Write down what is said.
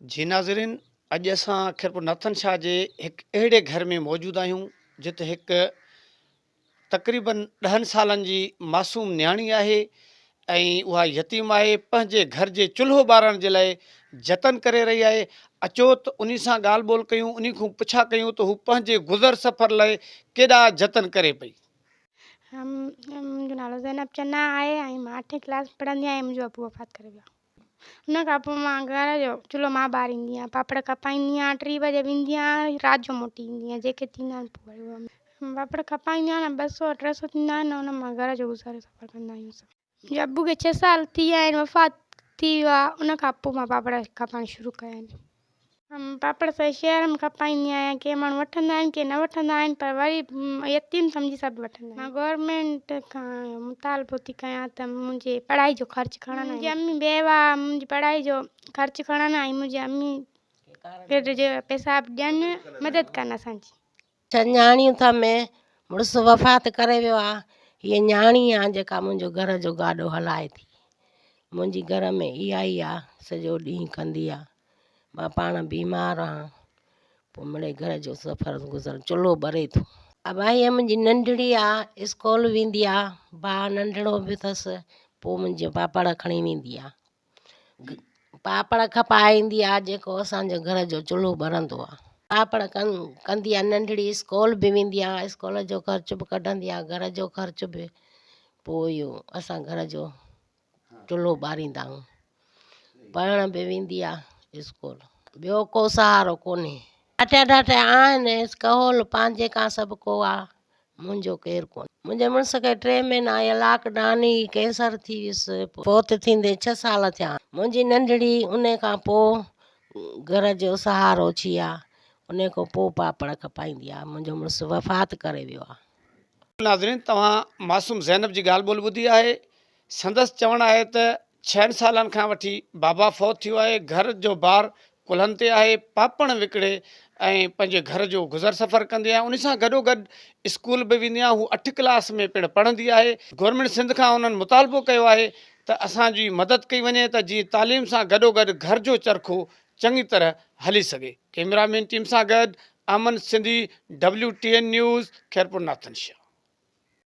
جي ناظرين اڄ اسان خيرپور ناٿن شاهه جي هڪ اهڙي گهر ۾ موجود آهيون جتي هڪ تقريبن ڏهن سالن جي معصوم نياڻي آهي ۽ اها يتيم آهي پنهنجي گهر جي چلهو ٻارڻ جي لاء جتن ڪري رهي آهي اچو ته انهي سان ڳالهه ٻولهه ڪيون انهي کان پڇا ڪيون ته هو پنهنجي گذر سفر لاء ڪيڏا جتن ڪري پئي. منهنجو نالو زينب چنا آهي ۽ مان اٺين ڪلاس ۾ پڙهندي آهيان منهنجو ابو وفات ڪري ويو آهي. ان کان پوء مان گهر جو چلهو مان ٻاريندي آهيان پاپڙ کپائيندي آهيان ٽي بجي ويندي آهيان رات جو موٽي ايندي آهيان جيڪي ٿيندا آهن پوء وري اهي پاپڙ کپائيندي آهيان نه ٻه سو ٽي سو ٿيندا آهن ان مان گهر جو گذارو سفر ڪندا آهيون اسان. منهنجي ابو کي ڇهه سال ٿي ويا آهن وفات ٿي ويو آهي ان کان پوء مان پاپڙ کپائڻ شروع ڪيا آهن. پاپڙ سڄي شهر ۾ کپائيندي آهيان ڪي ماڻهو وٺندا آهن ڪي نه وٺندا آهن پر وري يتيم سمجهي سڀ وٺندا آهن. مان گورنمينٽ کان مطالبو ٿي ڪيان ته منهنجي پڙهائي جو خرچ کڻن منهنجي امي بيوه آهي منهنجي پڙهائي جو خرچ کڻن ۽ منهنجي امي کي پئسا به ڏين مدد ڪن اسان جي. ڇهه نياڻيون اٿم، مڙس وفات ڪري ويو آ، هيء نياڻي آ جيڪا منهنجو گهر جو گاڏو هلائي ٿي. منهنجي گهر ۾ اها ئي آ، سڄو ڏينهن ڪندي آ. مان پاڻ بيمار آهيان، پوء مڙئي گهر جو سفر گذر چلهو ٻري ٿو. ابا هيء منهنجي ننڍڙي آ، اسڪول ويندي آ، ڀاء ننڍڙو به اٿس، پوء منهنجي پاپڙ کڻي ويندي آ. پاپڙ کپائيندي آ جيڪو اسان جي گهر جو چلهو ٻرندو آ. پاپڙ ڪندي آ ننڍڙي اسڪول به ويندي آ اسڪول جو خرچ به ڪڍندي آ گهر جو خرچ به پوء اهو اسان گهر جو چلهو ٻاريندا آهيون پڙهڻ به ويندي آ اسڪول ٻيو ڪو سهارو ڪونهي. ڏاٽيا ڏاٽيا آهن ڪهول پنهنجي کان سڀ ڪو آ منهنجو ڪير ڪونهي. منهنجي مڙس کي ٽي مهينا يا لاڪ ڊائون ئي ڪينسر ٿي ويس. فوت ٿيندي ڇهه سال ٿيا. منهنجي ننڍڙي انهي کان پوء گهر جو سهارو ٿي آ. انهي کان پوء پاپڙ کپائيندي آ. منهنجو مڙس وفات ڪري ويو آ. ناظرين توهان معصوم زينب جي ڳالهه ٻولهه ٻڌي آهي سندس چوڻ آهي ته ڇهن سالن کان وٺي بابا فوت ٿيو آهي، گهر جو بار ڪلهن تي آهي، پاپڻ وڪڙي ۽ پنهنجي گهر جو گذر سفر ڪندي آهي، ان سان گڏوگڏ اسڪول به ويندي آهي، هو اٺ ڪلاس ۾ پڻ پڙهندي آهي، گورنمينٽ سنڌ کان انهن مطالبو ڪيو آهي ته اسان جي مدد ڪئي وڃي ته جيئن تعليم سان گڏوگڏ گهر جو چرخو چڱي طرح هلي سگهي، ڪئميرا مين ٽيم سان گڏ Ahmed Sindhi, W T N news, Khairpur Nathan Shah.